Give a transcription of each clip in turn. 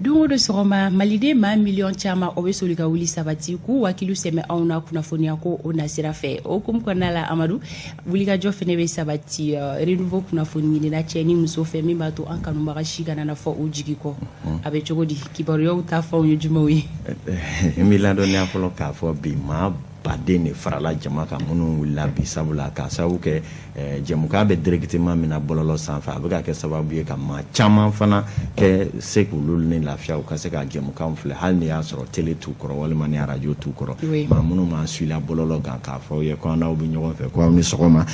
Don o don sɔgɔma, Maliden maa miliyɔn caman o bɛ soli ka wuli sabati k'u wakilu sɛmɛ anw na kunnafoniya ko o nasira fɛ. O hukumu kɔnɔna la, Amadu, wulikajɔ fana bɛ sabati Renouveau kunnafoni ɲinina cɛ ni muso fɛ, min b'a to an kanubaga si kana na fɔ u jigi kɔ. A bɛ cogo di? Kibaruyaw ta fɛnw ye jumɛnw ye? N b'i ladɔnniya fɔlɔ k'a fɔ bi maa baden de farala jama kan minnu wulila bi, sabula k'a sababu kɛ jɛmukan bɛ directement min na bɔlɔlɔ sanfɛ, a bɛ ka kɛ sababu ye ka maa caman fana kɛ se k'olu ni lafiya, u ka se ka jɛmukan filɛ, hali ni y'a sɔrɔ télé t'u kɔrɔ walima ni arajo t'u kɔrɔ. Maa minnu m'an suivre bɔlɔlɔ kan, k'a fɔ aw ye ko an n'aw bɛ ɲɔgɔn fɛ, ko aw ni sɔgɔma.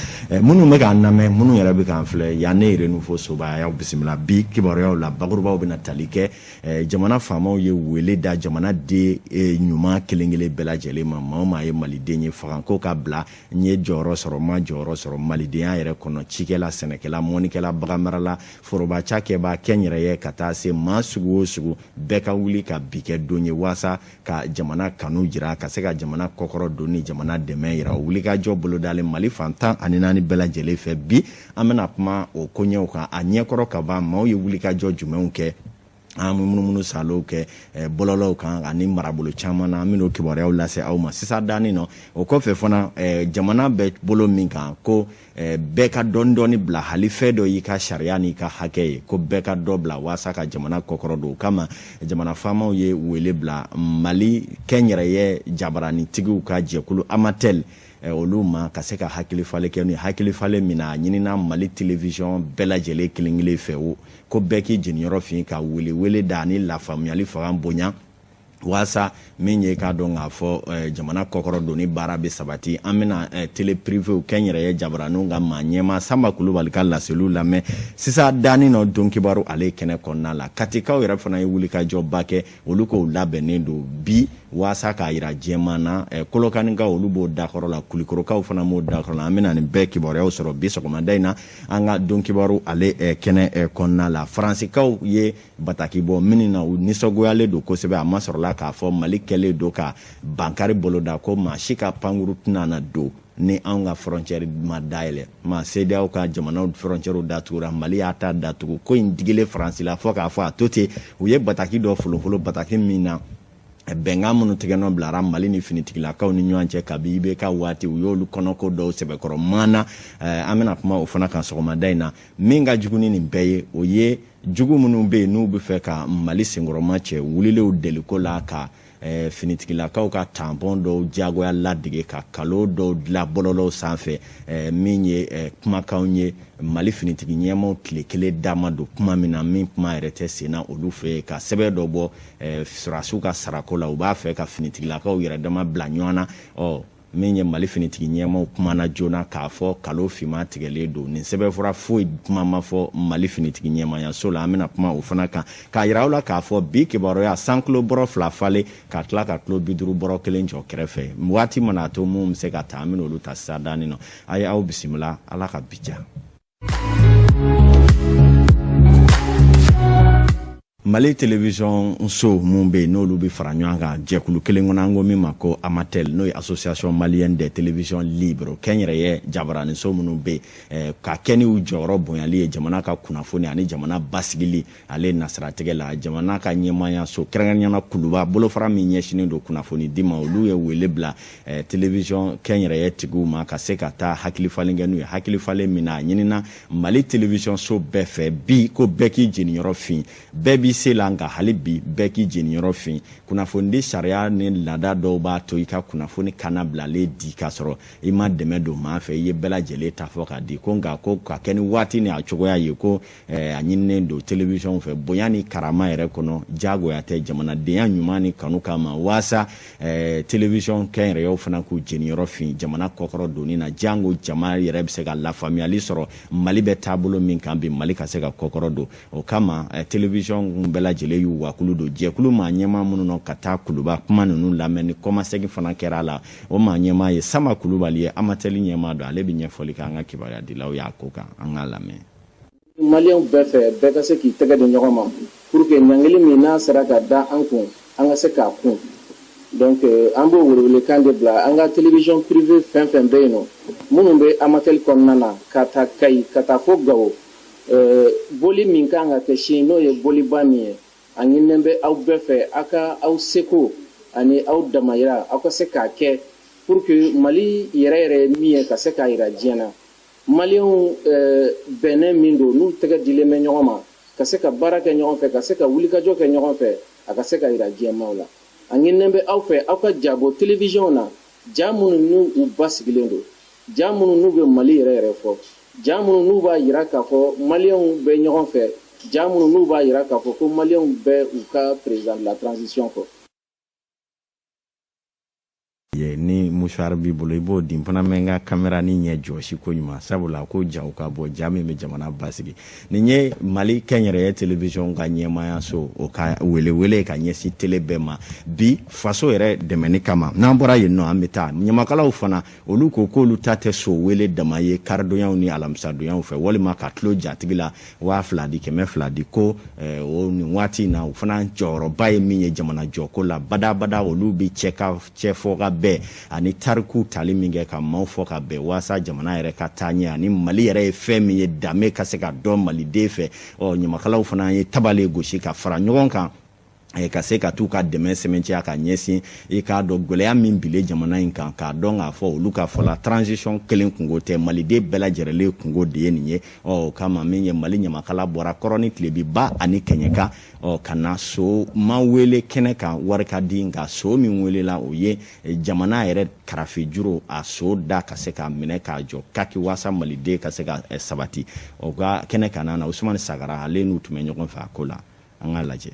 Minnu bɛ k'an lamɛn, minnu yɛrɛ bɛ k'an filɛ yan, ne Renouveau Soba, a y'aw bisimila. Bi kibaruyaw la, bakurubaw bɛna tali kɛ: jamana faamaw ye wele da jamana den ɲuman kelen kelen bɛɛ lajɛlen ma, maa o maa ye Maliden ye, faganko ka bila n ye jɔyɔrɔ sɔrɔ, ma jɔyɔrɔ sɔrɔ malidenya yɛrɛ kɔnɔ, cikɛla, sɛnɛkɛla, mɔnikɛla, baganmarala, foroba cakɛba, kɛnyɛrɛye, ka taa se maa sugu o sugu, bɛɛ ka wuli ka bi kɛ don ye waasa ka jamana kanu jira, ka se ka jamana kɔkɔrɔ don ni jamana dɛmɛ yira. O wulikajɔ bolodalen Mali fan 14 bɛɛ lajɛlen fɛ bi, an bɛna kuma o koɲɛw kan a ɲɛkɔrɔ ka ban, maaw ye wulikajɔ jumɛnw kɛ, an bɛ munumunu salow kɛ bɔlɔlɔw kan ani marabolo caman na, an bɛn'o kibaruyaw lase aw ma sisan danin nɔ. O kɔfɛ fana, jamana bɛ bolo min kan, ko bɛɛ ka dɔɔni dɔɔni bila, hali fɛn dɔ y'i ka sariya n'i ka hakɛ ye, ko bɛɛ ka dɔ bila waasa ka jamana kɔkɔrɔ don. O kama, jamana faamaw ye wele bila Mali kɛnyɛrɛye jabaranitigiw ka jɛkulu Amatɛl olu ma, ka se ka hakili falen kɛ. N'u ye hakili falen min na, a ɲinina Mali télévision bɛɛ lajɛlen kelen kelen fɛ o, ko bɛɛ k'i jeniyɔrɔ fin ka welewele da ani lafaamuyali fanga bonya, waasa min ye k'a dɔn k'a fɔ jamana kɔkɔrɔ donni baara bɛ sabati. An bɛna télé privéw, kɛnyɛrɛye jabaraniw ka maa ɲɛmaa Sanba Kulubali ka laseliw lamɛn sisan danin nɔ don kibaru ale kɛnɛ kɔnɔna la. Katikaw yɛrɛ fana ye wulikajɔba kɛ, olu k'o labɛnnen don bi waasa k'a yira jɛman na. Kolokanikaw, olu b'o dakɔrɔ la, Kulikɔrɔkaw fana b'o dakɔrɔ la. An bɛna nin bɛɛ kibaruyaw sɔrɔ bi sɔgɔmada in na an ka don kibaru ale kɛnɛ kɔnɔna la. Faransikaw ye bataki bɔ minnu na, u nisɔngoyalen don kosɛbɛ. A ma sɔrɔla k'a fɔ Mali kɛlen don ka bankari boloda, ko maa si ka pankuru tɛna na don ni anw ka frontière ma dayɛlɛ. Ma CEDEAO ka jamanaw frontière datugura, Mali y'a ta datugu. Ko in digilen Faransi la fo k'a fɔ a to ten, u ye bataki dɔ folofolo, bataki min na bɛnkan minnu tigɛnɔ bilara Mali ni finitigilakaw ni ɲɔgɔn cɛ kabi IBK waati, u y'olu kɔnɔko dɔw sɛbɛkɔrɔ maana. An bɛna kuma o fana kan sɔgɔmada in na. Min ka jugu ni nin bɛɛ ye, o ye jugu minnu bɛ yen n'u bɛ fɛ ka Mali senkɔrɔma cɛ wulilenw deliko la, ka finitigilakaw ka tampon dɔw diyagoya ladege, ka kalo dɔw dilan bɔlɔlɔw sanfɛ, min ye kumakanw ye Mali finitigi ɲɛmaw tile kelen dama don kuma min na, min kuma yɛrɛ tɛ sen na olu fɛ yen, ka sɛbɛn dɔ bɔ sɔrɔdasiw ka sarako la, u b'a fɛ ka finitigilakaw yɛrɛ dama bila ɲɔgɔn na. Ɔ min ye Mali finitigi ɲɛmaw kumana joona k'a fɔ kalo finman tigɛlen don, nin sɛbɛnfura foyi kuma ma fɔ Mali finitigi ɲɛmayaso la. An bɛna kuma o fana kan k'a yira aw la k'a fɔ bi kibaruya san kilo bɔrɔ 2 falen ka tila ka kilo 50 bɔrɔ kelen jɔ kɛrɛfɛ. Waati mana a to mun bɛ se ka ta, an bɛna olu ta sisan danin nɔ. A ye aw bisimila, Ala ka bi diya. Mali télévision so mun bɛ yen, n'olu bɛ fara ɲɔgɔn kan jɛkulu kelen kɔnɔ, an ko min ma ko Amatel, n'o ye Association malienne des télévisions libres, kɛnyɛrɛye jabaraniso minnu bɛ yen, ka kɛ n'u jɔyɔrɔ bonyali ye jamana ka kunnafoni ani jamana basigili ale nasiratigɛ la. Jamana ka ɲɛmayaso, kɛrɛnkɛrɛnnenya Kuluba bolofara min ɲɛsinnen don kunnafoni di ma, olu ye wele bila télévision kɛnyɛrɛye tigiw ma ka se ka taa hakili falen kɛ n'u ye, hakili falen min na a ɲinina Mali télévision so bɛɛ fɛ bi ko bɛɛ k'i jeniyɔrɔ fin. Bɛɛ b'i se la, nka hali bi bɛɛ k'i jeniyɔrɔ fin. Kunnafonidi sariya ni laada dɔw b'a to i ka kunnafoni kana bilalen di k'a sɔrɔ i ma dɛmɛ don maa fɛ, i ye bɛɛ lajɛlen ta fɔ k'a di ko, nka ko ka kɛ ni waati ni a cogoya ye, ko a ɲininen don télévision fɛ bonya ni karama yɛrɛ kɔnɔ, diyagoya tɛ, jamanadenya ɲuman ni kanu kama, waasa télévision kɛnyɛrɛyew fana k'u jeniyɔrɔ fin jamana kɔkɔrɔ donni na, jango jama yɛrɛ bɛ se ka lafaamuyali sɔrɔ Mali bɛ taabolo min kan bi, Mali ka se ka kɔkɔrɔ don. O kama, télévision bɛɛ lajɛlen y'u wakulu don jɛkulu maa ɲɛmaa minnu nɔ ka taa Kuluba kuma ninnu lamɛn ni kɔmasegin fana kɛra a la. O maa ɲɛmaa ye Sama Kulubali ye, Amatɛli ɲɛmaa don. Ale bɛ ɲɛfɔli kɛ an ka kibaruyadilaw y'a ko kan, an k'a lamɛn. Maliyɛnw bɛɛ fɛ, bɛɛ ka se k'i tɛgɛ di ɲɔgɔn ma pour que ɲangili min n'a sera ka da an kun, an ka se k'a kun. Donc an b'o welewelekan de bila an ka télévision privée fɛn fɛn bɛ yen nɔ, minnu bɛ Amatɛli kɔnɔna na, ka taa Kayi, ka taa fo Gawo, boli min kan ka kɛ sini, n'o ye boliba min ye. A ɲininen bɛ aw bɛɛ fɛ, aw ka aw seko ani aw damayira, aw ka se k'a kɛ pour que Mali yɛrɛ yɛrɛ ye min ye, ka se k'a yira diɲɛ na. Maliyɛnw bɛnnen min don, n'u tɛgɛ dilen bɛ ɲɔgɔn ma, ka se ka baara kɛ ɲɔgɔn fɛ, ka se ka wulikajɔ kɛ ɲɔgɔn fɛ, a ka se ka yira diɲɛmaw la. A ɲininen bɛ aw fɛ, aw ka jabɔ télévision na, ja minnu n'u u basigilen don, ja minnu n'u bɛ Mali yɛrɛ yɛrɛ fɔ, ja minnu n'u b'a yira k'a fɔ Maliyɛnw bɛ ɲɔgɔn fɛ, ja minnu n'u b'a yira k'a fɔ ko Maliyɛnw bɛ u ka président de la transition kɔ. Ni mouchoir b'i bolo, i b'o di. N fana bɛ n ka caméra ni ɲɛ jɔsi ko ɲuman, sabula ko jaw ka bɔ, ja min bɛ jamana basigi. Nin ye Mali kɛnyɛrɛye télévision ka ɲɛmayaso o ka welewele ka ɲɛsin télé bɛɛ ma bi, faso yɛrɛ dɛmɛni kama. N'an bɔra yen nɔ, an bɛ taa ɲamakalaw fana. Olu ko k'olu ta tɛ so wele dama ye karidonyaw ni alamisadonyaw fɛ, walima ka tulo jatigi la 2000 di, 200 di, ko o nin waati in na, u fana jɔyɔrɔba ye min ye jamana jɔko la badabada, olu bɛ cɛ ka cɛ fɔ ka bɛn ani tariku tali min kɛ ka maaw fɔ ka bɛn, waasa jamana yɛrɛ ka taa ɲɛ, ani Mali yɛrɛ ye fɛn min ye, danbe ka se ka dɔn maliden fɛ. Ɔ ɲamakalaw fana ye tabale gosi ka fara ɲɔgɔn kan ka se ka t'u ka dɛmɛ sɛmɛntiya ka ɲɛsin, i k'a dɔn, gɛlɛya min bile jamana in kan, k'a dɔn k'a fɔ olu ka fɔla transition kelen kungo tɛ, maliden bɛɛ lajɛrɛlen kungo de ye nin ye. Ɔ o kama, min ye Mali ɲamakala bɔra kɔrɔ ni tilebiba ani kɛɲɛka, ɔ ka na so ma wele kɛnɛ kan, wari ka di, nka so min welela, o ye jamana yɛrɛ karafejuru, a so da ka se k'a minɛ k'a jɔ kaki, waasa maliden ka se ka sabati. O ka kɛnɛ kan na, Usumani Sagara, ale n'u tun bɛ ɲɔgɔn fɛ a ko la. An k'a lajɛ.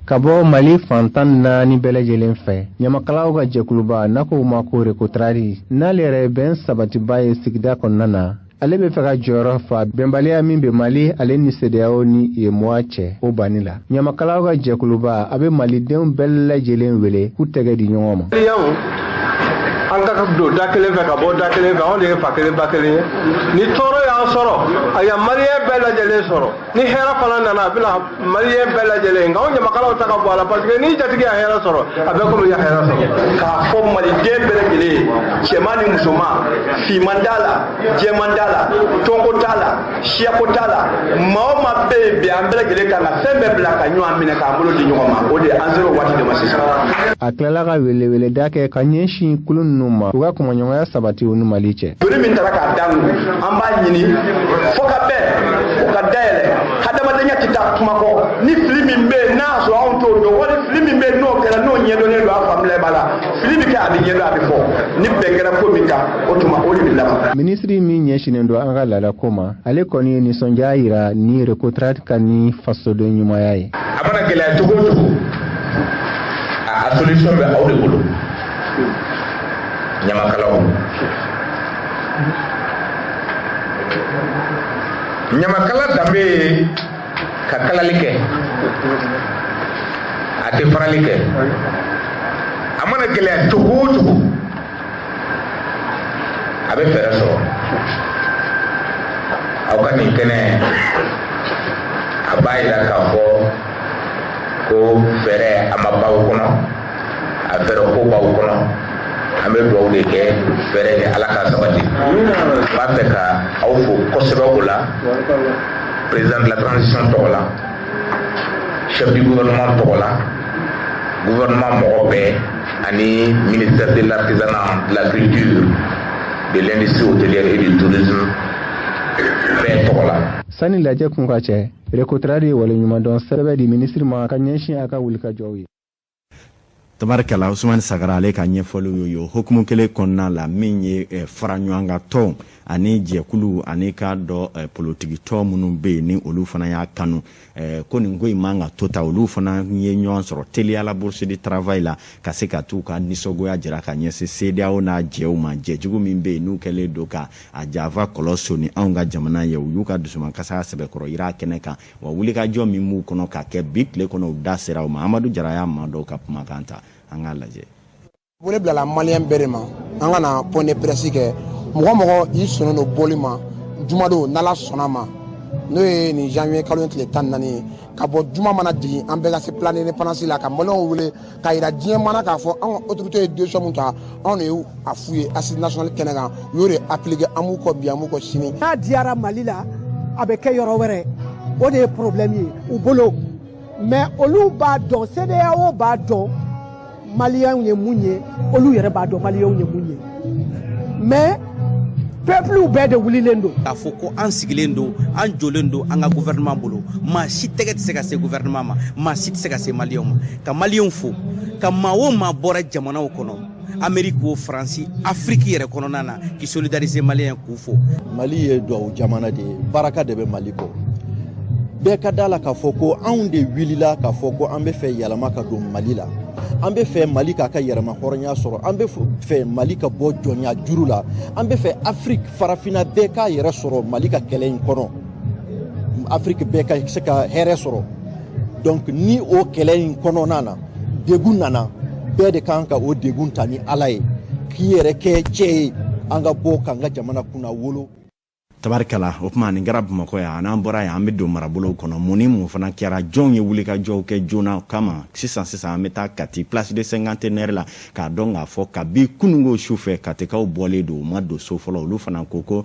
Ka bɔ Mali fan 14 bɛɛ lajɛlen fɛ, ɲamakalaw ka jɛkuluba n'a ko ma ko RECOTRAD, n'ale yɛrɛ ye bɛn sabatiba ye sigida kɔnɔna na, ale bɛ fɛ ka jɔyɔrɔ fa bɛnbaliya min bɛ Mali ale ni CEDEAO ni UEMOA cɛ, o banni la. Ɲamakalaw ka jɛkuluba a bɛ malidenw bɛɛ lajɛlen wele k'u tɛgɛ di ɲɔgɔn ma. An ka don da kelen fɛ ka bɔ da kelen fɛ, anw de ye fa kelen ba kelen ye. Ni tɔɔrɔ y'an sɔrɔ, a ya maliyɛn bɛɛ lajɛlen sɔrɔ. Ni hɛrɛ fana nana, a bɛna maliyɛn bɛɛ lajɛlen. Nka anw ɲamakalaw ta ka bɔ a la, parce que n'i jatigi ya hɛrɛ sɔrɔ, a bɛ komi i ya hɛrɛ sɔrɔ. K'a fɔ maliden bɛɛ lajɛlen ye, cɛman ni musoman, finman t'a la, jɛman t'a la, tɔnko t'a la, siyako t'a la, maa o maa bɛ yen bi, an bɛɛ lajɛlen kan ka fɛn bɛɛ bila ka ɲɔgɔn minɛ k'an bolo di ɲɔgɔn ma. O de ye an sera o waati de ma sisan. A tilala ka weleweleda kɛ ka ɲɛsin kulu ninnu ma, u ka kumaɲɔgɔnya sabati u ni Mali cɛ. Doni min taara k'a d'an kun, an b'a ɲini fo ka bɛn o ka dayɛlɛ. Hadamadenya tɛ taa kuma kɔ. Ni fili min bɛ yen n'a y'a sɔrɔ anw t'o dɔn, wali fili min bɛ yen n'o kɛra, n'o ɲɛdɔnnen don, a faamuyali b'a la, fili bɛ kɛ, a bɛ ɲɛdɔn, a bɛ fɔ. Ni bɛn kɛra ko min kan, o tuma o de bɛ laban. Minisiri min ɲɛsinnen don an ka laada ko ma, ale kɔni ye nisɔndiya yira ni RECOTRAD ka ni fasoden ɲumanya ye. A mana gɛlɛya cogo o cogo, a solution bɛ aw de bolo, ɲamakalaw. Ɲamakala danbe ye ka kalali kɛ, a tɛ farali kɛ. A mana gɛlɛya cogo o cogo, a bɛ fɛɛrɛ sɔrɔ. Aw ka nin kɛnɛ, a b'a yira k'a fɔ ko fɛɛrɛ a ma b'aw kɔnɔ, a fɛɛrɛ ko b'aw kɔnɔ. An bɛ dugawu de kɛ, fɛɛrɛ ni Ala ka sabati. N b'a fɛ ka aw fo kosɛbɛ o la, président de la transition tɔgɔ la, chef du gouvernement tɔgɔ la, gouvernement mɔgɔ bɛɛ, ani ministère de l'artisanat, de la culture, de l'industrie hôtelière et du tourisme bɛɛ tɔgɔ la. Sani lajɛ kun ka cɛ, RECOTRAD ye waleɲumandɔn sɛbɛn di minisiri ma ka ɲɛsin a ka wulikajɔw ye. Tabarikala, Usumani Sagara, ale ka ɲɛfɔliw ye o hukumu kelen kɔnɔna la. Min ye fara ɲɔgɔn kan tɔn ani jɛkulu ani k'a dɔn politiki tɔn minnu bɛ yen, ni olu fana y'a kanu ko nin ko in man ka to ta, olu fana ye ɲɔgɔn sɔrɔ teliyala Bourse du Travail la, ka se ka t'u ka nisɔngoya jira ka ɲɛsin CEDEAO n'a jɛw ma. Jɛjugu min bɛ yen n'u kɛlen don ka a janfa kɔlɔ soni anw ka jamana ye, u y'u ka dusumakasa sɛbɛkɔrɔ yira kɛnɛ kan. Wa wulikajɔ min b'u kɔnɔ ka kɛ bi tile kɔnɔ, u da sera o ma. Amadu Jara y'a maa dɔw ka kumakan ta, an k'a lajɛ. Wele bilala maliyɛn bɛɛ de ma, an ka na point de presse kɛ. Mɔgɔ mɔgɔ i sɔnnen don bɔli ma jumadon, n'Ala sɔnna ma, n'o ye nin janvier kalo tile 14 ye, ka bɔ juma mana jigin, an bɛɛ ka se Place d'Indépendance la, ka maliyɛnw wele k'a yira diɲɛ mana k'a fɔ anw ka autorité ye décision mun ta, anw de y'u a f'u ye assise nationale kɛnɛ kan, u y'o de appliquer. An b'u kɔ bi, an b'u kɔ sini. N'a diyara Mali la, a bɛ kɛ yɔrɔ wɛrɛ, o de ye problème ye u bolo. Mais olu b'a dɔn, CEDEAO b'a dɔn Maliyɛnw ye mun ye, olu yɛrɛ b'a dɔn Maliyɛnw ye mun ye, mais peuple bɛɛ de wulilen don. K'a fɔ ko an sigilen don, an jɔlen don an ka gouvernement bolo, maa si tɛgɛ tɛ se ka se gouvernement ma, maa si tɛ se ka se Maliyɛnw ma. Ka Maliyɛnw fo, ka maa o maa bɔra jamanaw kɔnɔ, Ameriki o, Faransi, Afiriki yɛrɛ kɔnɔna na, k'i solidariser Maliyɛn, k'u fo. Mali ye duwawu jamana de ye, baraka de bɛ Mali kɔ. Bɛɛ ka da la k'a fɔ ko anw de wulila k'a fɔ ko an bɛ fɛ yɛlɛma ka don Mali la, an bɛ fɛ Mali k'a ka yɛrɛma hɔrɔnya sɔrɔ, an bɛ fɛ Mali ka bɔ jɔnya juru la, an bɛ fɛ Afiriki, farafinna bɛɛ k'a yɛrɛ sɔrɔ Mali ka kɛlɛ in kɔnɔ, Afiriki bɛɛ ka se ka hɛrɛ sɔrɔ. Donc ni o kɛlɛ in kɔnɔna na degun nana, bɛɛ de kan ka o degun ta ni Ala ye, k'i yɛrɛ kɛ cɛ ye, an ka bɔ k'an ka jamana kunna wolo. Tabarikala, o tuma nin kɛra Bamakɔ yan. N'an bɔra yan, an bɛ don marabolow kɔnɔ. Mun ni mun fana kɛra? Jɔnw ye wulikajɔw kɛ joona kama? Sisan sisan, an bɛ taa Kati, place de Cinquantenaire la, k'a dɔn k'a fɔ kabi kununko su fɛ, Katikaw bɔlen don, u ma don so fɔlɔ. Olu fana ko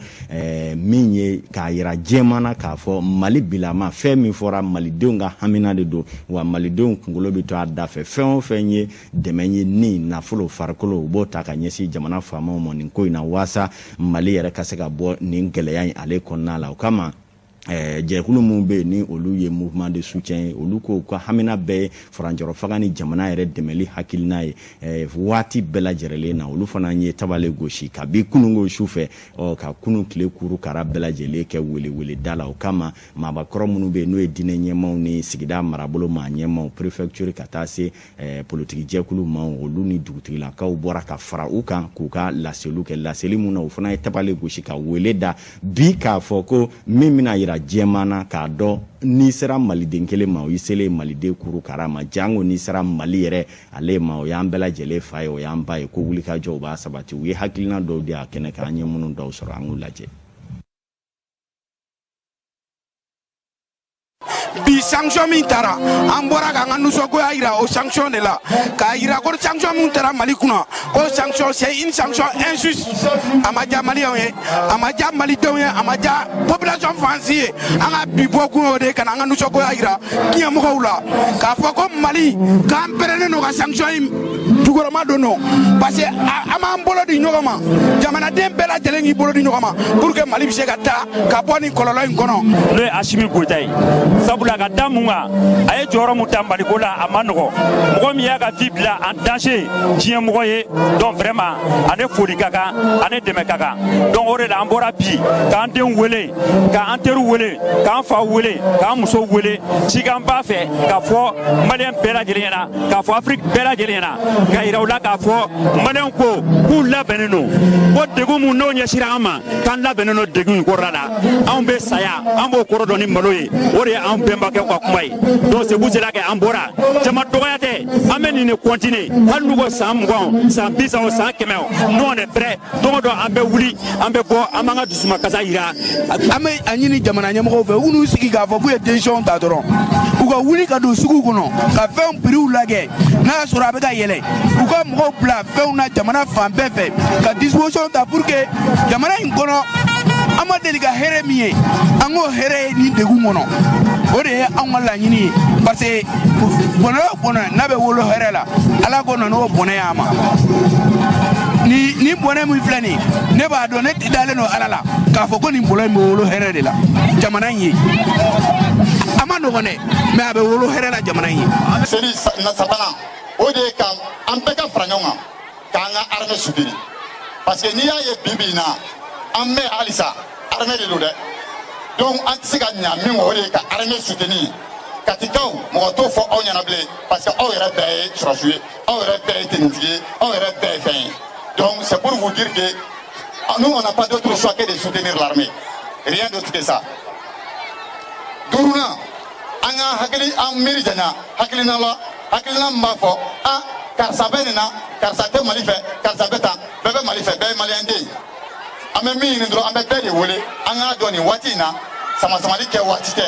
min ye k'a yira jɛman na k'a fɔ Mali bilama, fɛn min fɔra, malidenw ka hamina de don, wa malidenw kunkolo bɛ to a da fɛ. Fɛn o fɛn ye dɛmɛ ye, ni nafolo, farikolo, u b'o ta ka ɲɛsin jamana faamaw ma nin ko in na, waasa Mali yɛrɛ ka se ka bɔ nin gɛlɛya in ale kɔnɔna la. O kama, jɛkulu minnu bɛ yen ni olu ye mouvement de soutien ye, olu ko ka hamina bɛɛ ye furancɛrɔ fanga ni jamana yɛrɛ dɛmɛli hakilina ye waati bɛɛ lajɛlen na. Olu fana ye tabale gosi kabi kununko su fɛ, ɔ ka kunun tile kuru kara bɛɛ lajɛlen kɛ welewele da la. O kama, maabakɔrɔ minnu bɛ yen, n'o ye diinɛ ɲɛmaaw ni sigida marabolo maa ɲɛmaaw, préfecture ka taa se politiki jɛkulu maaw, olu ni dugutigilakaw bɔra ka fara u kan k'u ka laseliw kɛ. Laseli mun na, o fana ye tabale gosi ka wele da bi k'a fɔ ko min bɛna yira jɛman na k'a dɔn n'i sera maliden kelen ma, o y'i selen maliden kuru kara ma, jango n'i sera Mali yɛrɛ ale ma, o y'an bɛɛ lajɛlen fa ye, o y'an ba ye. Ko wulikajɔw b'a sabati. U ye hakilina dɔw di a kɛnɛ kan, an ye minnu dɔw sɔrɔ, an k'u lajɛ. Bi sanction min tara, an bɔra k'an ka nisɔngoya yira o sanction de la, k'a yira ko sanction min tara Mali kunna, ko sanction, c'est une sanction injuste. A ma diya Maliyɛnw ye, a ma diya Malidenw ye, a ma diya population fan si ye. An ka bi bɔ kun y'o de ye, ka na an ka nisɔngoya yira diɲɛ mɔgɔw la k'a fɔ ko Mali k'an pɛrɛnnen don ka sanction in jukɔrɔma don nɔ, parce que an b'an bolo di ɲɔgɔn ma, jamanaden bɛɛ lajɛlen k'i bolo di ɲɔgɔn ma pour que Mali bɛ se ka taa ka bɔ nin kɔlɔlɔ in kɔnɔ. N'o ye Asimi Goyita ye, sabula ka da mun kan, a ye jɔyɔrɔ mun ta Maliko la, a ma nɔgɔ. Mɔgɔ min y'a ka vie bila en danger diɲɛ mɔgɔ ye, donc vraiment ale foli ka kan, ale dɛmɛ ka kan. Donc o de la an bɔra bi k'an denw wele, k'an teriw wele, k'an faw wele, k'an musow wele, cikan b'a fɛ k'a fɔ Maliyɛn bɛɛ lajɛlen ɲɛna, k'a fɔ Afiriki bɛɛ lajɛlen ɲɛna, ka yira u la k'a fɔ Maliyɛnw ko k'u labɛnnen don, ko degun mun n'o ɲɛsira an ma, k'an labɛnnen don degun in kɔrɔla la. Anw bɛ saya, an b'o kɔrɔ dɔn ni malo ye. O de ye anw bɛnbakɛw ka kuma ye. Donc c'est pour cela que an bɔra. Jama dɔgɔya tɛ, an bɛ nin de continuer, hali n'u ko san 20, san 30, san 100, nous on est prêt. Don o don an bɛ wuli, an bɛ bɔ, an b'an ka dusumakasa yira. An bɛ a ɲini jamana ɲɛmɔgɔw fɛ, u n'u sigi k'a fɔ k'u ye décision ta dɔrɔn, u ka wuli ka don sugu kɔnɔ ka fɛnw prix lajɛ, n'a y'a sɔrɔ a bɛ ka yɛlɛ, u ka mɔgɔw bila fɛnw na jamana fan bɛɛ fɛ, ka disposition ta pour que jamana in kɔnɔ, an ma deli ka hɛrɛ min ye, an k'o hɛrɛ ye nin degun kɔnɔ. O de ye anw ka laɲini ye, parce que bɔnɛ o bɔnɛ n'a bɛ wolo hɛrɛ la, Ala ko na n'o bɔnɛ y'a ma. Ni bɔnɛ min filɛ nin ye, ne b'a dɔn, ne dalen don Ala la k'a fɔ ko nin bɔlɔ in bɛ wolo hɛrɛ de la jamana in ye. A ma nɔgɔn dɛ, mais a bɛ wolo hɛrɛ la jamana in ye. Seli na sabanan, o de ye ka an bɛɛ ka fara ɲɔgɔn kan k'an ka armée soutenir, parce que n'i y'a ye bi bi in na an bɛ halisa, armée de don dɛ. Donc an tɛ se ka ɲa min kɔ, o de ye ka armée soutenir. Katikaw, mɔgɔ t'o fɔ aw ɲɛna bilen, parce que aw yɛrɛ bɛɛ ye sɔrɔsiw ye, aw yɛrɛ bɛɛ ye tenitigi ye, aw yɛrɛ bɛɛ ye fɛn ye. Donc c'est pour vous dire que nous, on n'a pas d'autre choix que de soutenir l'armée, rien d'autre que ça. Duurunan, an ka hakili, an miiri janya hakilina la, hakilina min b'a fɔ a karisa bɛ nin na, karisa tɛ Mali fɛ, karisa bɛ tan, bɛɛ bɛ Mali fɛ, bɛɛ ye Maliyɛn den ye. An bɛ min ɲini dɔrɔn, an bɛ bɛɛ de wele, an k'a dɔn nin waati in na, sama-samali kɛ waati tɛ,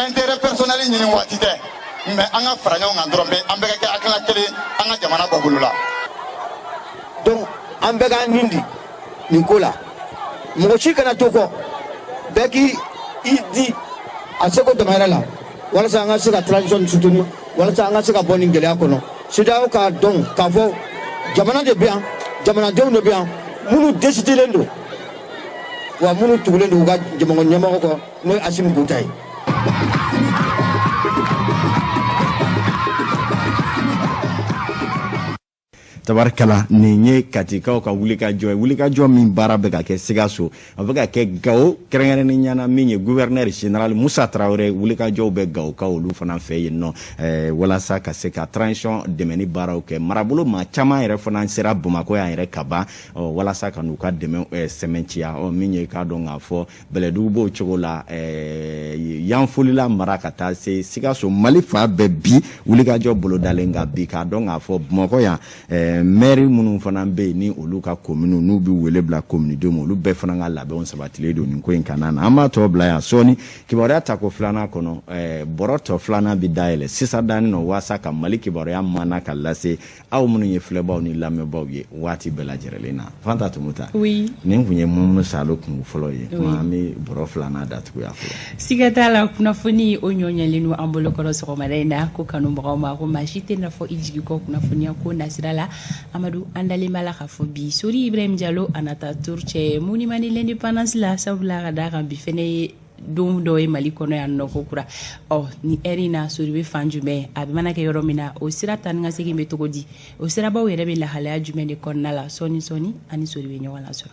intérêt personnel ɲini waati tɛ, mais an ka fara ɲɔgɔn kan dɔrɔn bɛ, an bɛɛ ka kɛ hakilina kelen, an ka jamana bɔ bolo la. Donc an bɛɛ k'an nin di nin ko la, mɔgɔ si kana to kɔ, bɛɛ k'i i di a seko damayɛrɛ la. Walasa an ka se ka transition soutenir, walasa an ka se ka bɔ nin gɛlɛya kɔnɔ. CEDEAO k'a dɔn k'a fɔ jamana de bɛ yan, jamanadenw de bɛ yan, minnu décidelen don, wa minnu tugulen don u ka jamana ɲɛmɔgɔ kɔ, n'o ye Asimi Goyita ye. Tabarikala, nin ye Katikaw ka wulikajɔ ye, wulikajɔ min baara bɛ ka kɛ Sikaso, a bɛ ka kɛ Gawo, kɛrɛnkɛrɛnnenya na min ye gouverneur général Musa Tarawele. Wulikajɔw bɛ Gawokaw olu fana fɛ yen nɔ walasa ka se ka transition dɛmɛni baaraw kɛ. Marabolo maa caman yɛrɛ fana sera Bamakɔ yan yɛrɛ ka ban walasa ka n'u ka dɛmɛ sɛmɛntiya. Min ye k'a dɔn k'a fɔ Bɛlɛdugu b'o cogo la, Yanfolila mara ka taa se Sikaso, Mali fan bɛɛ bi wulikajɔ bolodalen kan bi. K'a dɔn k'a fɔ Bamakɔ yan, mɛri minnu fana bɛ yen ni olu ka kominiw n'u bɛ wele bila kominidenw ma, olu bɛɛ fana ka labɛnw sabatilen don nin ko in kana na. An b'a tɔ bila yan sɔɔni kibaruya tako filanan kɔnɔ. Bɔrɔ tɔ filanan bɛ dayɛlɛ sisan danni nɔ walasa ka Mali kibaruya mana ka lase aw minnu ye filɛbaw ni lamɛnbaw ye waati bɛɛ lajɛrɛlen na. Fanta Tumuta, oui. Nin kun ye Munumunu Salo kun fɔlɔ ye. Kuma an bɛ bɔrɔ filanan datuguya fɔlɔ. Siga t'a la, kunnafoni o ɲɔ ɲɛlen don an bolo kɔrɔ sɔgɔmada in na. Ko kanubagaw ma ko maa si tɛ na fɔ i jigi kɔ kunnafoniya ko nasira la. Amadu, an dalen b'a la k'a fɔ bi Sori Ibrahim Jalo a na taa tour cɛ monument de l'indépendance la, sabula ka d'a kan bi fɛnɛ ye don dɔ ye Mali kɔnɔ yan nɔ ko kura. Ɔ ni ɛri in na, Sori bɛ fan jumɛn? A bɛ mana kɛ yɔrɔ min na, o sira taa ni ka segin bɛ cogo di? O sirabaw yɛrɛ bɛ lahalaya jumɛn de kɔnɔna la? Sɔɔni sɔɔni ani Sori bɛ ɲɔgɔn lasɔrɔ.